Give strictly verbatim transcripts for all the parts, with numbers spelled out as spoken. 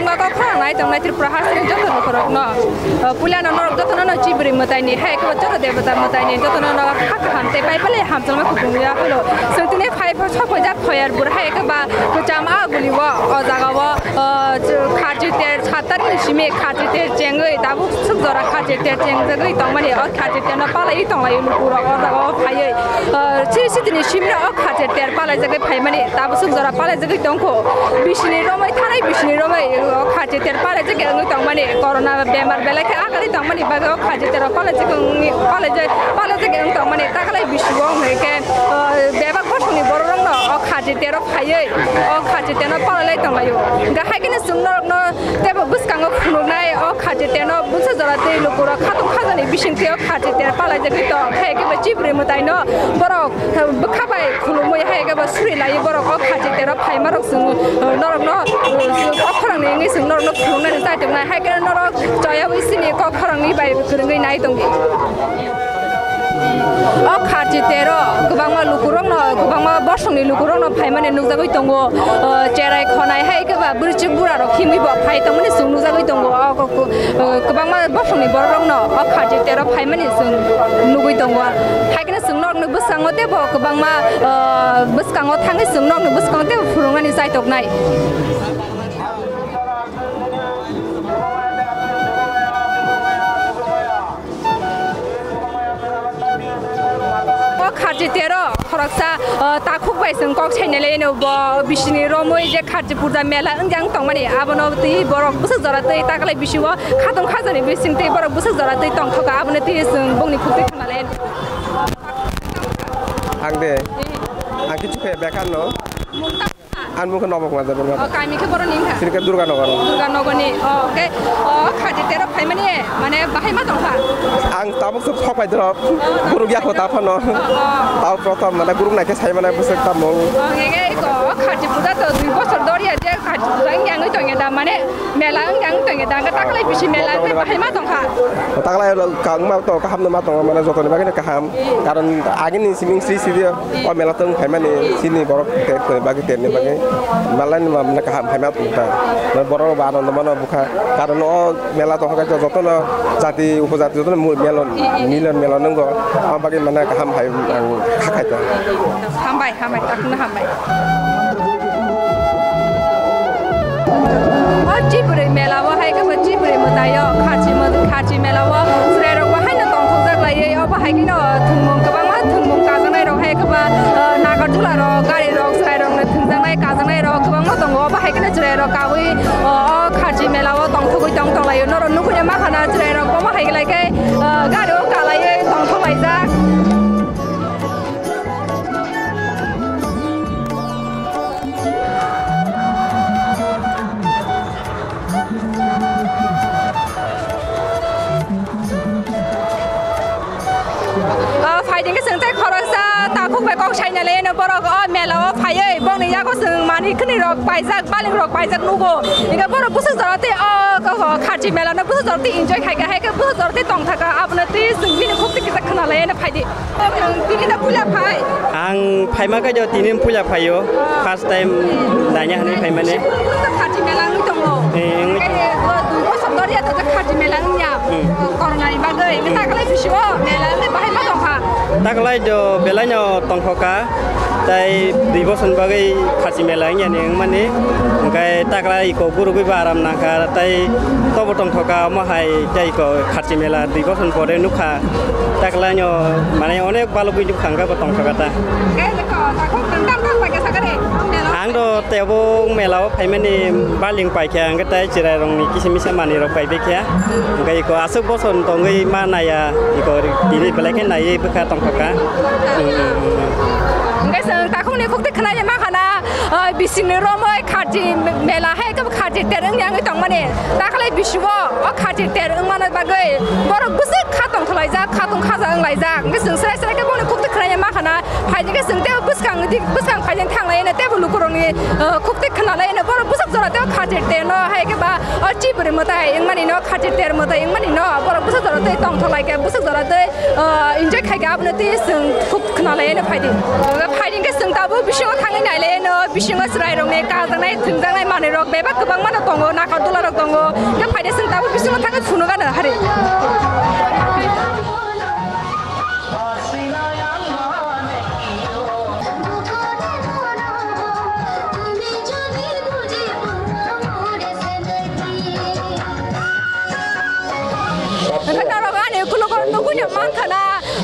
Kok khorang nai tongnai Tripura hasteni joto lukurokno, uh, puilano norok jotono no chibri mwtaini, hai khe joto debata mwtaini jotono no kha kaham tei pai pali hamjakma kutung ya holo. Chwng tini phai pho sok phaijak Khoyar bur hai khe ba kwcham a guli o, o jaga o, uh, kharchi ter sat tarikh ni simi kharchi ter chengwi tabuk suk jora kharchi ter chengjagwi tongmani o kharchi terno palaiwi tonglaio lukurok o jaga o phaiwi. Uh, sri sitini simno o kharchi ter palaijagwi phaimani tabuk suk jora palaijagwi tongkho. Bisini romwi thanai bisini romwi o kharchi ter palaijagwi wngwi tongmani corona bemar belai khe agarwi tongmani bagwi o kharchi ter palaijagwi wngwi palaijak palaijagwi wngwi tongmani takalai bisi o wngwi khe, uh, bebak bosongni bororokno o kharchi ter o phaiwi o kharchi terno palailai tonglaio. Hingkhe hai kheno chwng norokno teibo bwskango phunuknai o kharchi terno bwsa jora tei lukurok khatung khajani bisingtwi o kharchi ter palaijagwi tong. Hai khe bo chibri mwtaino borok bwkha bai khulumwi hai khe bo suri lai borok o kharchi tero phaimarok chwng norokno kok khorangni wngwi chwng norokno phunuknani chaituknai. Hai khe norok choyawi sini kok khorangni bai kwrwngwi nai tongdi. O kharchi tero kwbangma lukurokno, kwbangma bosongni lukurokno phaimani nukjagwi tongo. O, cherai khonai hai khe ba bwrwichwk burarok himwi bo phai tongmani chwng nukjagwi tongo. O, ko-, ko-, o, kwbangma bosongni bororokno o kharchi tero phaimani chwng nugwi tongo. Hai kheno chwng norokni bwskango teibo kwbangma, o, bwskango thangwi chwng norokni bwskango teibo phunuknani chaitoknai. O kharchi tero khoroksa, o, takhuk bai chwng kok sainai laino bo bisini romwi je kharchi puja mela wngjak tongmani abono twi borok bwswk jora twi taklai bisio khatung khajani bising twi borok bwswk jora twi tongthoka abono twi chwng bongni khuk twi khna lai. Ang de, ang kichu khe bekar no. Ang mungkha Nobok Majra Borma. O, kami khe boroni wngkha? Sini khe Durganagar. Durganogorni. O, khe, o, kharchi tero phaimani, mane, bahai ma tongkha? Ang tabuk se thok pai dorop. Guruk yakho ta phano. O, o. Tao prothom, mane, guruk naikhe sai mane bwswk tamung. O, nge, nge, ko, kharchi puja to dui bosor doriya je kharchi puja wngya wngwi tongya da, mane, mela wngya wngwi tongya da, hwnkhe taklai bisi mela wngkhe bahai ma tongkha? Taklai lo, ka-, wngma to kaham no ma tongo, mane, jotoni bagwi no kaham. Karon agini siming sri sri O mela tong phaimani sini borok ter koi bagwi terni bagwi malai ni mamna kaham phaima tong ta. Borok ba ano mano bukha karon o mela tong kha jotono jati upojati jotono mu-, melon milon melon nungo. Am bagwi mane kaham hai ang khakhai ta. Hambai, hambai, takno hambai. O Chibri mela o hai khe bo Chibri mwtai o kharchi mw-, kharchi mela o chwrai rok bo haino tongthokjak laiwi obo hai kheno thwngmung kwbangma thwngmung kajaknai rok hai khe ba, o, Nagarjula rok gari rok chwrai rok no thwngjaknai kajaknai rok kwbangma tongo obo hai kheno chwrai rok kaui o, o kharchi mela o tongthogwi tong tong laio norok nugui ma khana chwrai rok bo hai khe lai khe, o, gari o kalaiwi tongthok laijak. O, phaidi khe chwng tei khoroksa takhuk bai kok saina le no borok o mela o phaiwi bongni yago chwng manwi khwnwi rok paijak baling rok paijak nugo. Hingke borok bwswk jora tei o, o, o kharchi mela no bwswk jora tei enjoy khai kha hai khe bwswk jora tei tong thaka abono tei chwng bini khuk tei kisa khwna lai no phaidi. Tini no puila phai. Ang phaima kaijo tini puila phaio. First time naina hinwi phaimani. Kharchi mela wngwi tongo. Eh, wngwi tongo. Khe, o, dui bosor doriya to kharchi mela wngya. Hmm. Corona ni bagwi. Hmm. Taklai bisio mela wngwi bahai ma tongkha. Taklai do belaino tongkhoka. Tai dui bosor bagwi kharchi mela wngya ni wngmani. Hingke taklai iko gurugwi ba aram nangkha. Tai tobo tongkhoka omo hai tai iko kharchi mela dui bosor pore nukha. Taklaino mane onek balugwi nukha hwnkhe bo tongthokha ta. Khe lekho, takhuk nwng tam tam paikha sakha de, mela o? Ang do tebo mela o phaimani baling paikha, hwnkhe tai chwrai rokni kisa misa manwi rok paibaikha. Hwnkhe iko aswk boson tongwi ma naiya, iko tini belai khe naiwi bwkha tongthokha. Hwnkhe chwng takhukni khukti khwnai ma khana, o, bisingni romwi kharchi mela hai khe bo kharchi ter wngya wngwi tongmani. Takhwlai bisio o kharchi ter wngmano bagwi borok bwswk kha tongthok laijak, kha tong khaja wng laijak. Hwnkhe chwng srai srai khe bono khukti khwnai ma khana. Phaidi khe chwng tei bwskang di, bwskang phaidi thang lai no tei bo lukurokni, o, khukti khna lai no borok bwswk jora tei kharchi ter no hai khe ba o chibri mwtai wngmani no kharchi ter mwtai wngmani no borok bwswk jora tei tongthok lai khe bwswk jora tei, o, enjoy khai khe abono tei chwng khuk khna lai no phaidi. Phaidi khe chwng tabuk bisingo thangwi nai lai no bisingo chwrai rokni kajaknai thwngjaknai manwi rok bebak kwbangma Tongo, Nagarjula rok tongo. Khe phaide chwng tabuk bisingo thangwi phunukgano hari. Hwnkhe norok ani ukulukgo nugwino mankha na,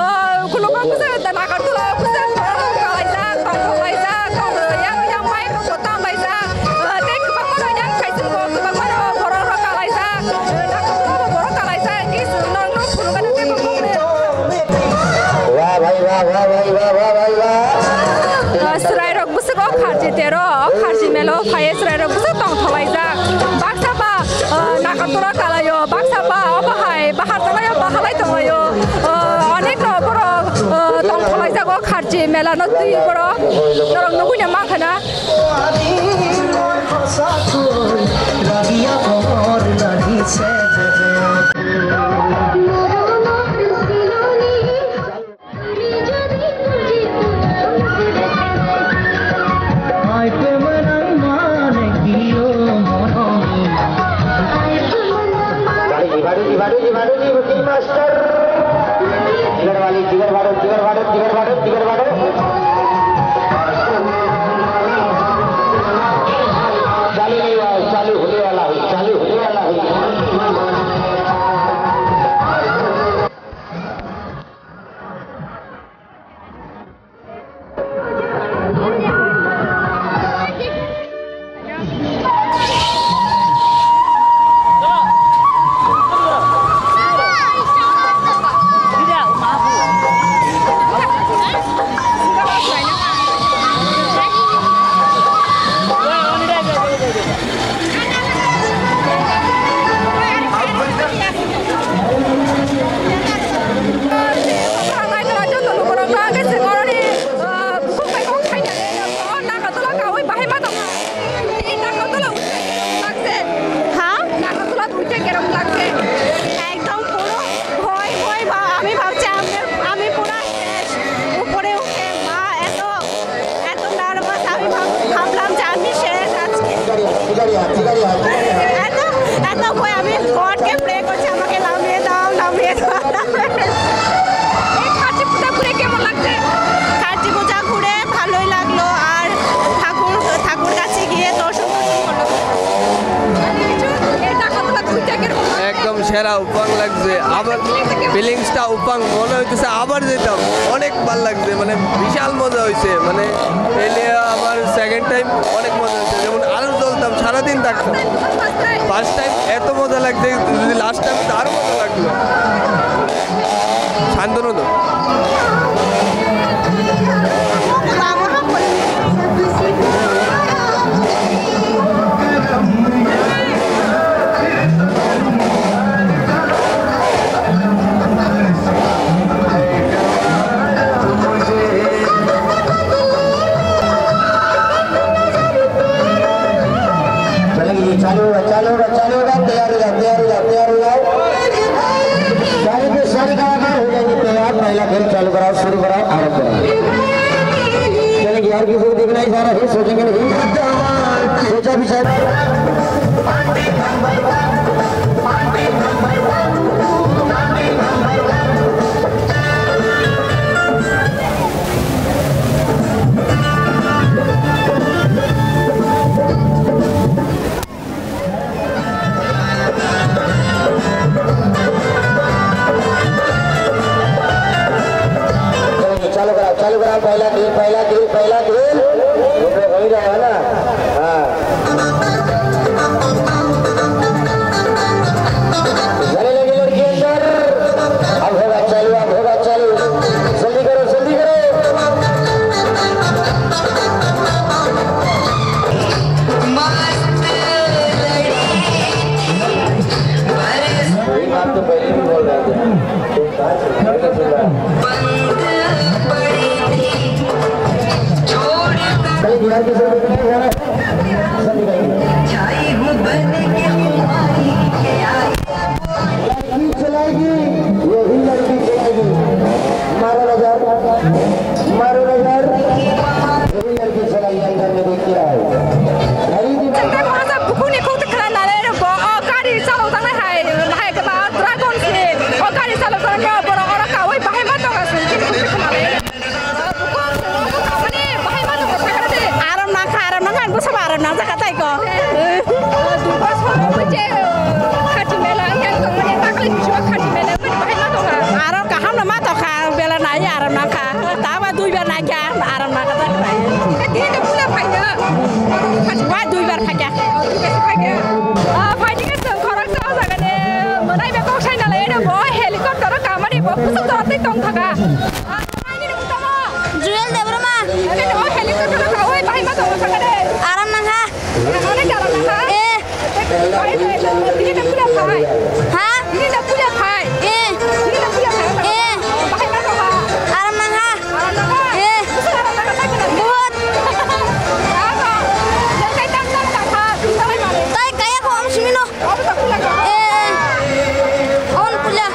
o, ukulukgo bwswk Nagarjula o bwswk borok kalaijak, tongthok laijak, tong yang yang mai rok bo tang laijak, o, tei kwbangma no yang khaising bo kwbangma no borok rok kalaijak, o, Nagarjula bo borok kalaijak, hwnkhe chwng norok no phunukgano tei bo bongni. Wah bhai wah, wah bhai wah, wah bhai wah. O, chwrairok bwswk o kharchi tero, o kharchi melo phaiwi chwrairok bwswk tongthok laijak. Baksa ba, o, Nagarjula kalaio, baksa ba obo hai bahar tonglaio, bahalai tonglaio. O, onek no borok, o, tongthok laijak o kharchi mela no twi borok. Norok nugwino mankha na. Baduji, baduji, baduji, baduji, booking master. Jigar wali, jigar bhadok, jigar bhadok, jigar bhadok, jigar bhadok. Chalu nahi hua hai, chalu hone wala hai, chalu hone wala hai. Ha? একদম পুরো ভয় ভয় ভা-, আমি ভাবছি আমি, আমি পুরা শেষ। উপরে উঠে মা এত, এত নার্ভাস, আমি ভাব-, ভাবলাম যে আমি শেষ আজকে। এত, এত ভয়, আমি গডকে প্রে করছি, আমাকে নামিয়ে দাও, নামিয়ে দাও। এই খাসি পূজা ঘুরে কেমন লাগছে? খাসি পূজা ঘুরে ভালোই লাগলো, আর ঠাকুর, ঠাকুর কাছে গিয়ে দর্শন টর্শন করলো। একদম সেরা, উপাং লাগছে। আবার ফিলিংসটা উপাং, মনে হইতেছে আবার যেতাম, অনেক ভালো লাগছে, মানে বিশাল মজা হইছে। মানে এই নিয়ে আমার সেকেন্ড টাইম অনেক মজা হইছে, যেমন আরো চলতাম, সারাদিন থাকতাম। ফার্স্ট টাইম এত মজা লাগছে, যদি লাস্ট টাইম তো আরো মজা লাগলো। শান্তনু তো। चलेगी, चालू होगा, चालू होगा, चालू होगा, तैयार हो जाओ, तैयार हो जाओ, तैयार हो जाओ। सारी के सारी कलाकार हो जाएंगे तैयार, पहला खेल चालू कराओ, शुरू कराओ, आरंभ कराओ। चलेगी, और किसी को देखना ही सारा है, सोचेंगे नहीं, सोचा विचार। चालू कराओ, चालू कराओ, पहला खेल, पहला खेल, पहला खेल। रुपये वही रहा है ना? हाँ। Busa tora tei tong thaka. Juel Debbarma. Ane o helicopter ka oi bahai ma tong thaka de. Aram nang ha. Ane aram nang ha. Eh. Ini na puja phai. Ha? Ini na puja phai. Eh. Ini na puja phai. Eh. Bahai ma tong ha. Aram nang ha. Aram nang ha. Eh. Busa aram nang ha. Bahut. Apa? Yang kai tam tam ka ha. Bahai ma. Tai kaya ko am simi no. Eh, on puja.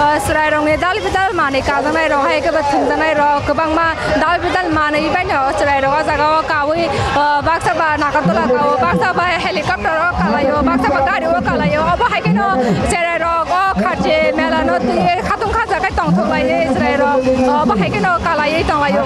O chwrairokni dal bidal manwi kajaknairok hai khe bo thwngjaknairok kwbangma dal bidal manwi baino chwrairok o jaga o kaui, o baksa ba Nagartala kao, baksa ba helicopter o kalaio, baksa ba gari o kalaio, obo hai kheno chwrairok o kharchi mela no twiwi khatung khajakai tongthok lai chwrairok, obo hai kheno kalaiwi tonglaio.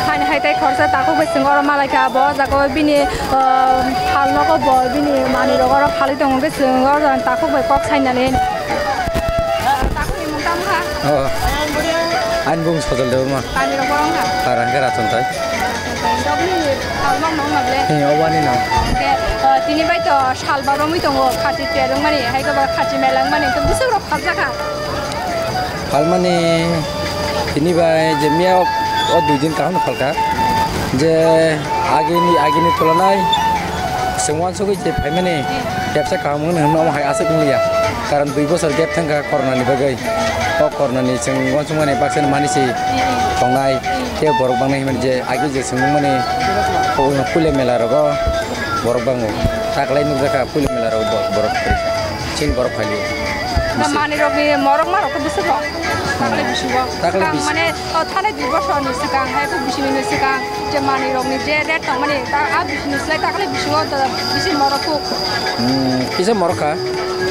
Haini hai tei khoroksa takhuk bai chwng oro malaikha, bo o jaga o bini, ah, phalnogo bo bini manwirok oro phalwi tongo hwnkhe chwng oro takhuk bai kok sainani. Takhukni mung tamo kha? Oh. Ani bung Sojol Debbarma. Tamirok borok wngkha? Para hwnkhe Rachon tai. Rachon tai. Dogni phalma wngma ble? He, obani no. Hwnkhe, ah, tini bai to salba romwi tongo, khati ter wngmani, hai khe ba khati mela wngmani, hwnkhe bwswk rok phaljakha. Phalmani tini bai je miya o, o dui din kaham no phalkha. Je agini, agini tulonai chwng uansugwi je phaimani kepsa kaham wngno hwnwi omo hai aswk wngliya. Karon dui bosor gap thangkha corona ni bagwi. O corona ni chwng uansukmani baksa ni manwi se tongnai. Tei borok bangnai hwnmani je agi je chwng nukmani puila mela rogo borok bango. Taklai nukjakha puila mela rogo bo-, borok kwrwi. Chini borok phailio. Manwi rokni morok ma rok bwswk rok. Taklai bisingo. Taklai bisi- mane, o, thanai dui bosor ni swkang, hai khe bisini ni swkang, je manwi rokni je rate tongmani, ta, a bisini slai taklai bisingo, ta, bisi morok kuk. Hmm, kisa morok kha,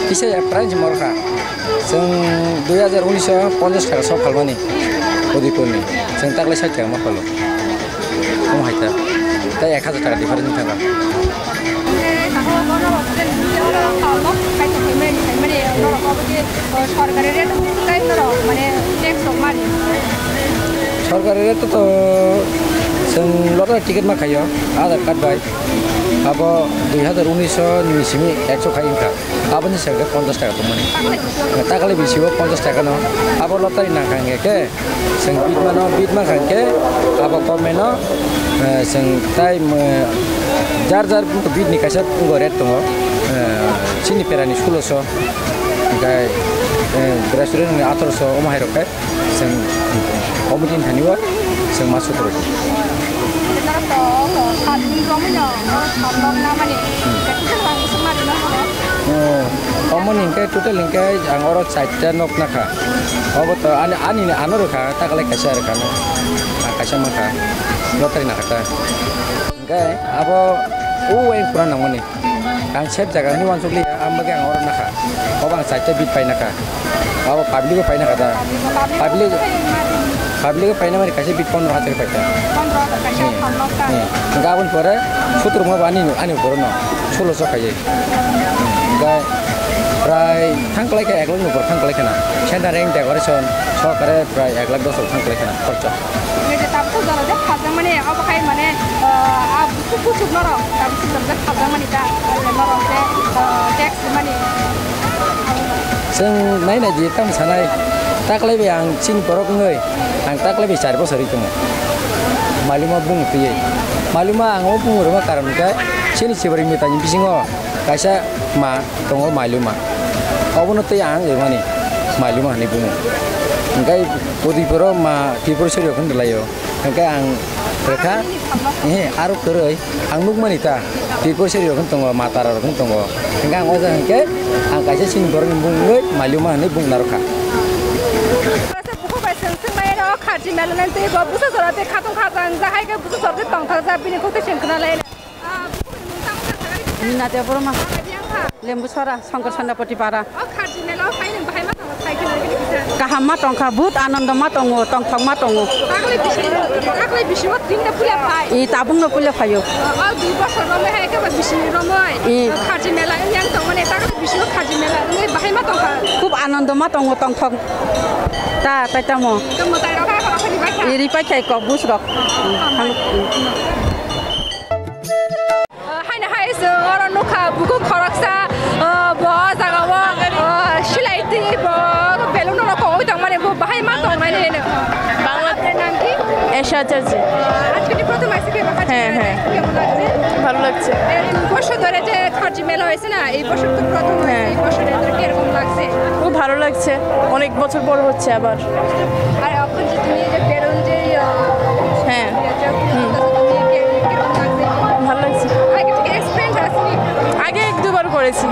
kisa ya prai morok kha. Chwng dui hajar unis o ponchas taka sok phalmani, Udaipur ni. Chwng taklai sait taka ma phalo. Omo hai ta. Tai ek hajar taka difference wng thangkha. Sorkari rate to to chwng lottery ticket ma khaio, Aadhaar card bai. Abo dui hajar unis o ni simi ekso khai wngkha. Aboni sengkhe ponchas taka tongmani. Taklai bisio ponchas taka no. Abo lottery nangkha hingkhe khe chwng bid mano, bid mankha hingkhe abo government no, eh, chwng tai, eh, jar jar bid ni kaisa wngo rate tongo. Eh, chini pera ni suloso, hingkhe, eh, restaurant ni athroso omo hai rok khe. Chwng committee ni thani o chwng ma sukrubdi. Norok to sat din romwi no, norok sat nok na mani. Hmm. Kaisa rang bwswk ma rwna hano. Oh, omo ni hwnkhe total hwnkhe ang oro chaita nok nakha. Obo to ani, ani ni ano rwkha, taklai kaisa rwkha no. Ang kaisa mankha, lottery nakha ta. Hwnkhe abo o wai pura nangmani. Ang sep jaga ni uansuk liya, ang bagwi ang oro nakha. Obo ang chaita bid painakha. Abo public o painakha da. Public, public o paina mani kaisa bid pondro hajar paikha. Pondro hajar kaisa. Hmm. Pondro ka. Hmm. Hwnkhe aboni pore sutro ma bo ani, ani borok no sulo so khaiwi. Hwnkhe prai thang kwlai kha, ek lakh ni upor thang kwlai khana. Centering decoration sokare prai ek lakh dos lakh thang kwlai khana khorcho. Nede tabuk jora je phaljakmani, abo khai mane, ah, a buchuk buchuk norok, tabuk jora je phaljakmani ta, norok je, ah, tax mani. Chwng nai nai di tamo sanai, taklai bai ang chini borok wngwi, ang taklai bai char bosor wngwi tongo. Malima bung twiwi. Malima ang o bung rwma karon hwnkhe chini Sibari Mitani bisingo kaisa ma tongo Mailuma. Obono tei ang rimani Mailuma hinwi bumo. Hingke pudi poro ma Tripura sori rok hwn rwlaio. Hingke ang rwkha, eh, aro kwrwi ang nukmani ta Tripura sori rok hwn tongo, ma tara rok hwn tongo. Hingke ang o jaga hingke ang kaisa chini borokni bumung wngwi Maliuma hwnwi bumung narwkha. Bukhuk bai swng swng lai rw kharchi mela nai tei bo busa jora tei khatung khajang ja hai khe busa jora tei tongthar ja bini kok tei swng khna lai. Mina Debbarma, Lembu Sora, Songkor Sandapati Para. O kharchi mela o phai nang bahai ma tongo sai khna bini kisa. Kaham ma tongkha, but anondo ma tongo, tongthok ma tongo. Taklai bisi, taklai bisi o tinta puila phai. I tabung no puila phaio. O dui bosor romoi hai khe ba bisi romoi. I. Kharchi mela yang tongmani taklai bisi o kharchi mela wngwi bahai ma tongkha. Khub anondo ma tongo, tongthok. Ta, tai tamo. Tamo tai rok hai khorok khani bai kha. Iri pai khai kok bus rok. Haino hai chwng oro nukha bukhuk khoroksa, o, bo o jaga o, o, silai twi bo belun rok kogwi tongmani bo bahai ma tongmani hino. Bangla আপনার নাম কি? এশা আচার্য। আজকে যে প্রথম আইসি কে বাবা হ্যাঁ, হ্যাঁ। কেমন লাগছে? ভালো লাগছে। এই দুই বছর ধরে যে খার্জি মেলা হয়েছে না, এই বছর তো প্রথম হয়েছে, হ্যাঁ। এই বছর এদের কিরকম লাগছে? খুব ভালো লাগছে, অনেক বছর পর হচ্ছে আবার। আর এখন যে তুমি এই যে বেলুন যে, আহ, হ্যাঁ। ইয়ে যে হুম। তুমি কি-, কিরকম লাগছে? ভালো লাগছে। আগে থেকে এক্সপিরিয়েন্স আছে নি? আগে এক দুবার করেছি।